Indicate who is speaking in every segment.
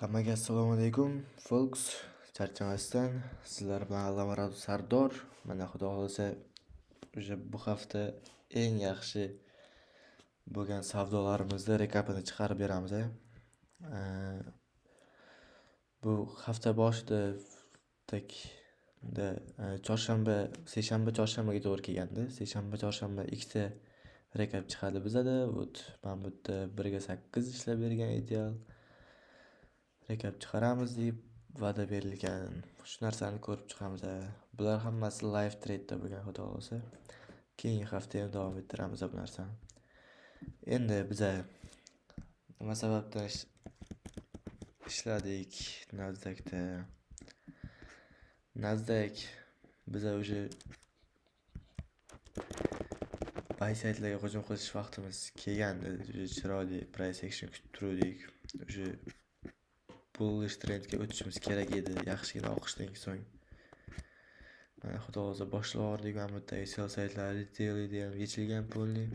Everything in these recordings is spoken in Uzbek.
Speaker 1: Hammaga assalomu alaykum, folks. Charchamasdan sizlar bilan Allamurod Sardor. Mana xudo xohlasa o'sha bu hafta eng yaxshi bo'lgan savdolarimizni rekapini chiqarib beramiz. Bu hafta boshida takda chorshanba, seshanba, chorshanbaga to'g'ri kelgandi. Seshanba, chorshanba ikkita rekap chiqadi bizada. Вот, mana bu yerda 1:8 ishlab bergan ideal. Rekap chiqaramiz deb va'da berilgan. Shu narsani ko'rib chiqamiz. Bular hammasi live trade'da bo'lgan, xudo xohlasa. Keyingi hafta ham davom ettiramiz bu narsani. Endi biza nima sababdan ishladik Nasdaqda? Nasdaq biza o'sha buy side'larga hujum qilish vaqtimiz kelgandi. Juda chiroyli price action kutib turdik. O'sha bullish trendga o'tishimiz kerak edi. Yaxshigina oqishdan so'ng. Mana xudo xohlasa boshlab yubordik. Mana bu yerdagi sell side'lar dailyda ham yechilgan pulni.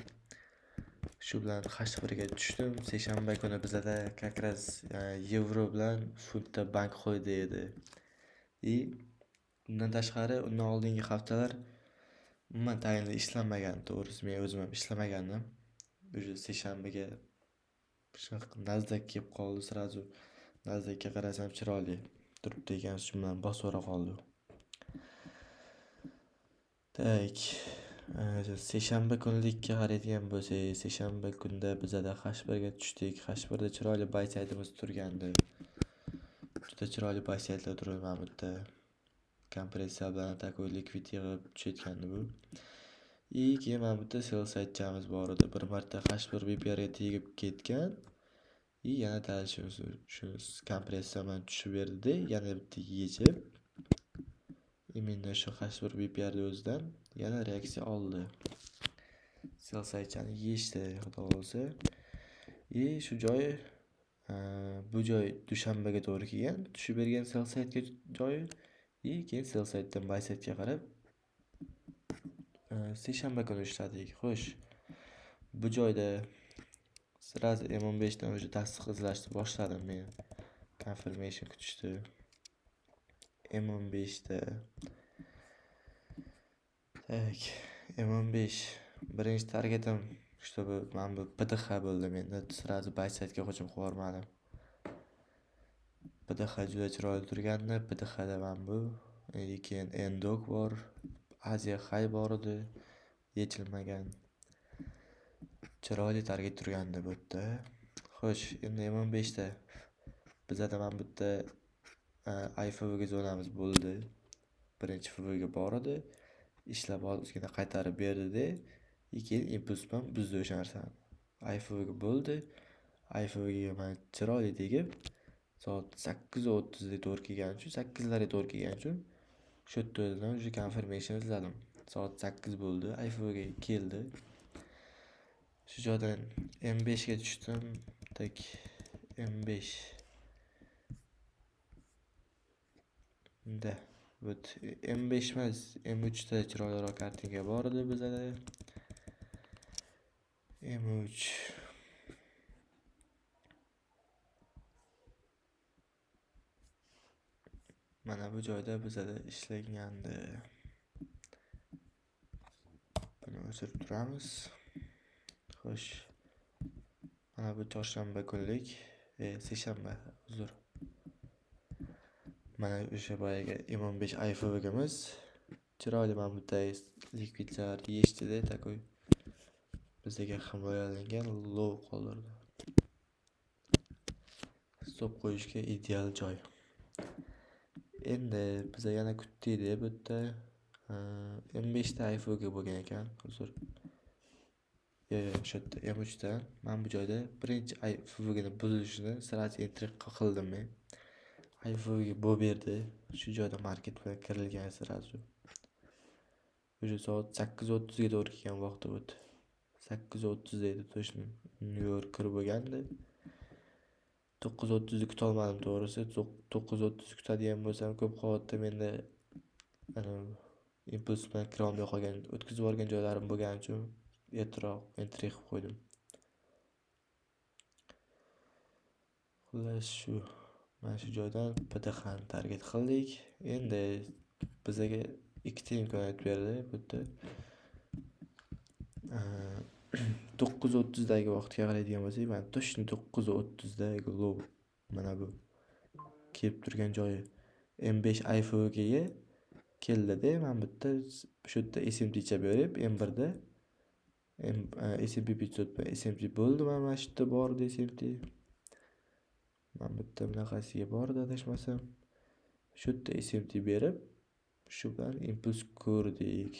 Speaker 1: Shu bilan H1 ga tushdim. Seshanba kuni bizada как раз yevro bilan funtda bank holiday edi. И undan tashqari undan oldingi haftalar umuman tayinli ishlanmagan. To'g'risi men o'zim ham ishlamagandim. O'sha seshanbaga shunaqa Nasdaq kelib qoldi sразу. Nasdaqga qarasam chiroyli turibdi ekan, shu bilan bosib yubora qoldi. Tak, seshanba kunlikka qaraydigan bo'lsak, seshanba kunda bizada H1 ga tushdik. H1 da chiroyli buy side'imiz turgandi. Juda chiroyli buy side'lar turdi mana bu yerda. Kompressiya bilan такой likvid yig'ib tushayotgandi bu. И keyin mana bu yerda sell sidechamiz bor edi. Bir marta H1 BPR ga tegib ketgan. И yana dальше shu kompressiya bilan tushib berdi, yana bitta yechib именно shu H1 BPR ni o'zidan yana reaksiya oldi. Sell sidechani yechdi, xudo xohlasa. И shu joyi bu joy dushanbaga to'g'ri kelgan, tushib bergan sell sidega joyi. И keyin sell sidedan buy sidega qarab seshanba kuni ishladik. Xo'sh, bu joyda сразу M15 dan уже tasdiq izlashni boshladim men. Confirmation kutishdi. M15 da tak, M15 birinchi targetim, чтобы mana bu PDH bo'ldi menda. Сразу buy sidega hujum qilib yubormadim. PDH juda chiroyli turgandi. PDHda mana bu, keyin Endok bor, Aziya High bor edi, yechilmagan. Chiroyli target turgandi bu yerda. Xo'sh, endi M15 da bizada mana bu yerda IFVG zonamiz bo'ldi. Birinchi FVG bor edi. Ishlab ozgina qaytarib berdi-da, keyin impuls bilan buzdi o'sha narsani. IFVG bo'ldi. IFVGga mana chiroyli tegib, soat 8:30 ga to'g'ri kelgani uchun, 8larga to'g'ri kelgani uchun shu yerda o'zidan уже confirmation izladim. Soat 8 bo'ldi, IFVG keldi. Shu joydan M5 ga tushdim. Tak, M5. Da, вот M5 emas, M3 da chiroyliroq kartinka bor edi bizada. M3. Mana bu joyda bizada ishlangandi. Buni o'chirib turamiz. Xo'sh. Mana bu chorshanba kunlik, seshanba, uzr. Mana o'sha boyagi M15 IFVGimiz chiroyli mana bu yerda likvidlar yechdida, takoy bizga himoyalangan low qoldirdi. Stop qo'yishga ideal joy. Endi biza yana kutdik bu yerda. M5 da IFVG bo'lgan ekan, uzr. Yo'q, o'sha yerda M3 da mana bu joyda birinchi IFVGni buzilishini sразу entry qildim men. IFVG bo'lib berdi. Shu joyda market bilan kirilgan sразу. O'sha soat 8:30 ga to'g'ri kelgan vaqti o'tdi. 8:30 edi, точно. Nyu York kirib bo'lgandi. 9:30 ni kutolmadim to'g'risi. 9:30 kutadigan bo'lsam, ko'p holatda menda impuls bilan kira olmay qolgan, o'tkazib yuborgan joylarim bo'lgani uchun ertaroq entry qilib qo'ydim. Xullas shu. Mana shu joydan PDHni target qildik. Endi bizaga ikkita imkoniyat berdi bu yerda. 9:30 dagi vaqtga qaraydigan bo'lsak, mana точно 9:30 dagi low mana bu kelib turgan joyi M5 IFVGga keldida, mana bu yerda shu yerda SMTcha berib M1 da S&P 500 bilan SMT bo'ldi. Mana shu yerda bor edi SMT. Mana bu yerda bunaqasiga bor edi adashmasam. Shu yerda SMT berib, shu bilan impuls ko'rdik.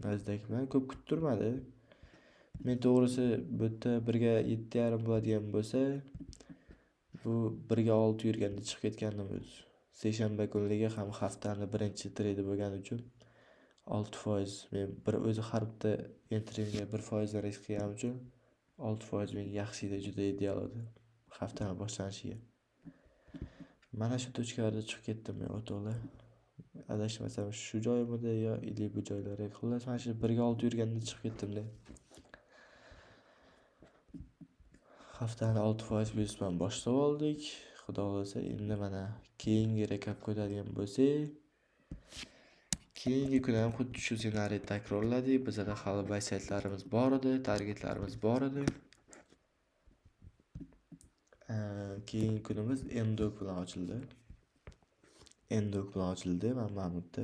Speaker 1: Nasdaq bilan ko'p kuttirmadi. Men to'g'risi bu yerda 1.7,5 bo'ladigan bo'lsa, bu 1.6 yurganda chiqib ketgandim o'zi. Seshanba kunligi ham haftani birinchi treydi bo'lgani uchun 6% men bir o'zi har bitta entrimga 1% dan risk qilganim uchun 6% menga yaxshi edi, juda ideal edi haftani boshlanishiga. Mana shu tochkalarda chiqib ketdim men o'to'la. Adashmasam shu joyimida yo ili bu joylari. Xullas mana shu 1.6 yurganda chiqib ketdim-da. Haftani 6% plyus bilan boshlab oldik. Xudo xohlasa endi mana keyingi rekapga o'tadigan bo'lsak, keyingi kun ham xuddi shu ssenariy takrorladik. Bizada hali buy saytlarimiz bor edi, targetlarimiz bor edi. Keyingi kunimiz MDOG bilan ochildi. MDOG bilan ochildi. Mana bu yerda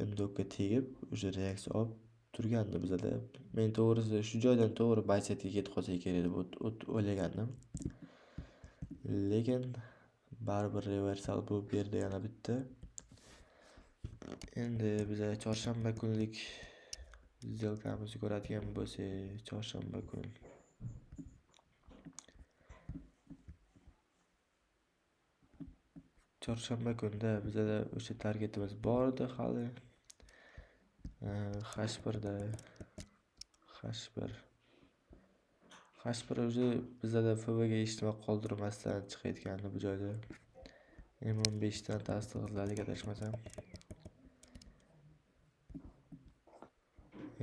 Speaker 1: MDOGga tegib, o'sha reaksiya olib turgandi bizada. Men to'g'risi shu joydan to'g'ri buy saytga ketib qolsa kerak deb o'ylagandim. Lekin baribir reversal bo'lib berdi yana bitta. Endi biza chorshanba kunlik сделкamizni ko'radigan bo'lsak, chorshanba kun. Chorshanba kunda bizada o'sha targetimiz bor edi hali. H1da H1 H1 o'zi bizada FVG hech nima qoldirmasdan chiqayotgandi bu joyda. M15 dan tasdiqladik adashmasam.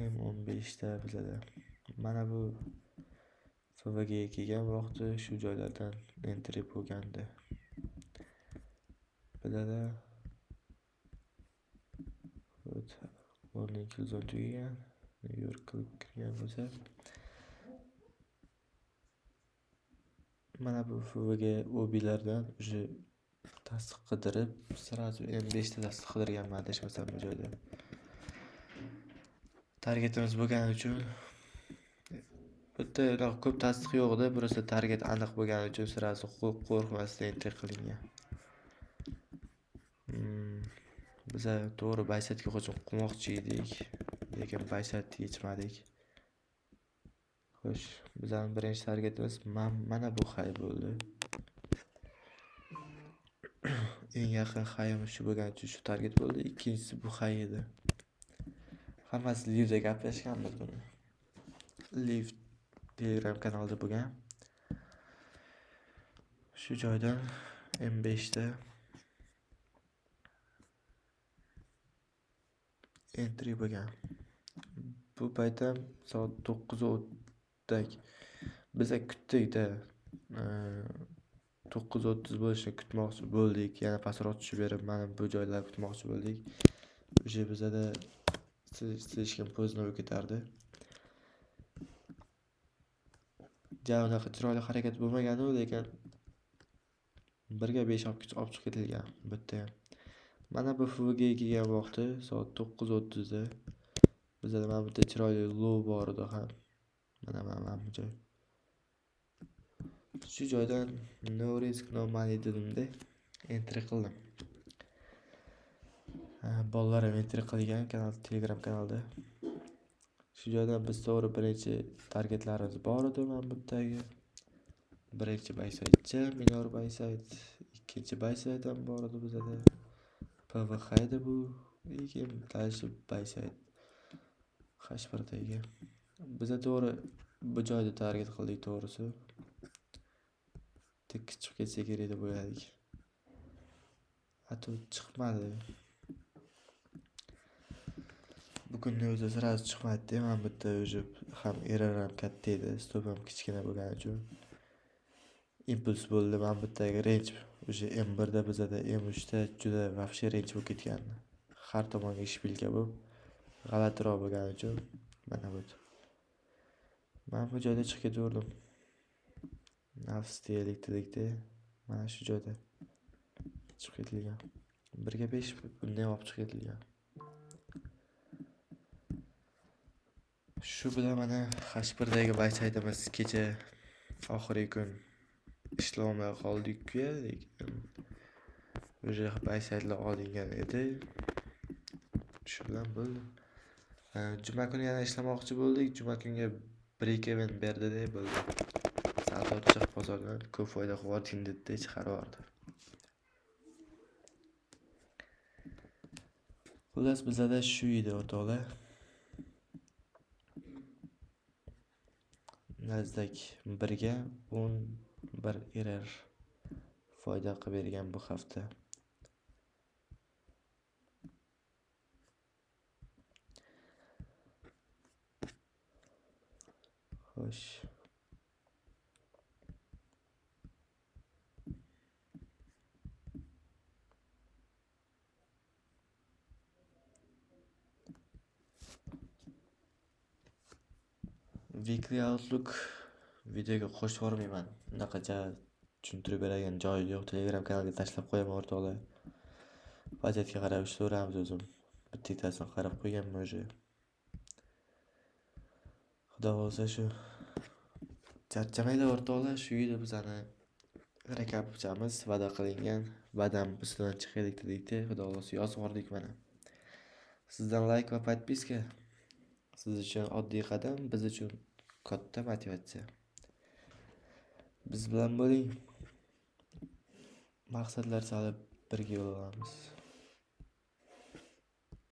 Speaker 1: M15 da bizada mana bu FVG kelgan vaqti shu joylardan entry bo'lgandi. Bizada London Killzone tugagan, New York qilib kirgan bo'lsa, mana bu FVG OBlardan уже tasdiq qidirib, сразу M5 da tasdiq qidirganman adashmasam bu joyda. Targetimiz bo'lgani uchun bu yerda unaqa ko'p tasdiq yo'q edi, просто target aniq bo'lgani uchun сразу qo'rqmasdan entry qilingan. Biza to'g'ri buy saytga hujum qilmoqchi edik, lekin buy saytni yechmadik. Xo'sh, bizning birinchi targetimiz mana bu high bo'ldi. Eng yaqin highimiz shu bo'lgani uchun shu target bo'ldi. Ikkinchisi bu high edi. Hammasi live'da gaplashganmiz buni. Live Telegram kanalida bo'lgan. Shu joydan M5 da entry bo'lgan. Bu payt ham soat 9:30 biza kutdik-da. 9:30 bo'lishini kutmoqchi bo'ldik. Yana pastroq tushib berib, mana bu joylar kutmoqchi bo'ldik. O'sha bizada слишком поздно bo'lib ketardi. Ja unaqa chiroyli harakat bo'lmagan-u, lekin 1.5 olib chiqib ketilgan bu yerda ham. Mana bu FVG kelgan vaqti soat 9:30 da bizada mana bu yerda chiroyli low bor edi ham. Mana bu joy. Shu joydan no risk no money dedimda entry qildim. Bolalar ham entry qilgan kanal, Telegram kanalda. Shu joydan biz to'g'ri birinchi targetlarimiz bor edi mana bu yerdagi. Birinchi buy sitecha, minor buy site, ikkinchi buy site ham bor edi bizada. PVH edi bu, lekin дальше buy site H1dagi. Biza to'g'ri bu joyda target qildik to'g'risi. Tekis chiqib ketsa kerak deb o'yladik. Hatto chiqmadi. Bu kunni o'zi sразу chiqmadi-da, mana bu yerda уже ham error ham katta edi, stop ham kichkina bo'lgani uchun. Impuls bo'ldi. Mana bu yerdagi range o'sha M1 da bizada M3 da juda вообще range bo'lib ketgandi. Har tomonga shpilka bo'lib, g'alatiroq bo'lgani uchun mana bu. Mana bu joyda chiqib ketaverdim. Nafs deylik dedikda, mana shu joyda chiqib ketilgan. 1 ga 5 bundan ham olib chiqib ketilgan. Shu bilan mana H1dagi buy side'imiz kecha oxirgi kun ishlolmay qoldik-ku, lekin уже buy side'lar olingan edi. Shu bilan bo'ldi. Juma kuni yana ishlamoqchi bo'ldik. Juma kunga break even berdi-da, bo'ldi. Sal tortchiq bozordan ko'p foyda qilib yubording dedi-da, chiqarib yubordi. Xullas, bizada shu edi o'rtoqlar. Nasdaq 1 ga 11 RR foyda qilib bergan bu hafta. Xo'sh. Weekly Outlook videoga qo'shib yubormayman. Unaqacha tushuntirib beradigan joyi yo'q. Telegram kanaliga tashlab qo'yaman o'rtoqlar. Vaziyatga qarab ishlayveramiz o'zim. Bitta-bittasini qarab qo'yganman уже. Xudo xohlasa shu. Charchamanglar o'rtoqlar, shu yerda bizani rekapchamiz va'da qilingan va'dam ustidan chiqaylik dedik-da, Xudo xohlasa yozib yubordik mana. Sizdan like va подписка. Siz uchun oddiy qadam, biz uchun katta motivatsiya. Biz bilan bo'ling. Maqsadlar sari birga yo'l olamiz.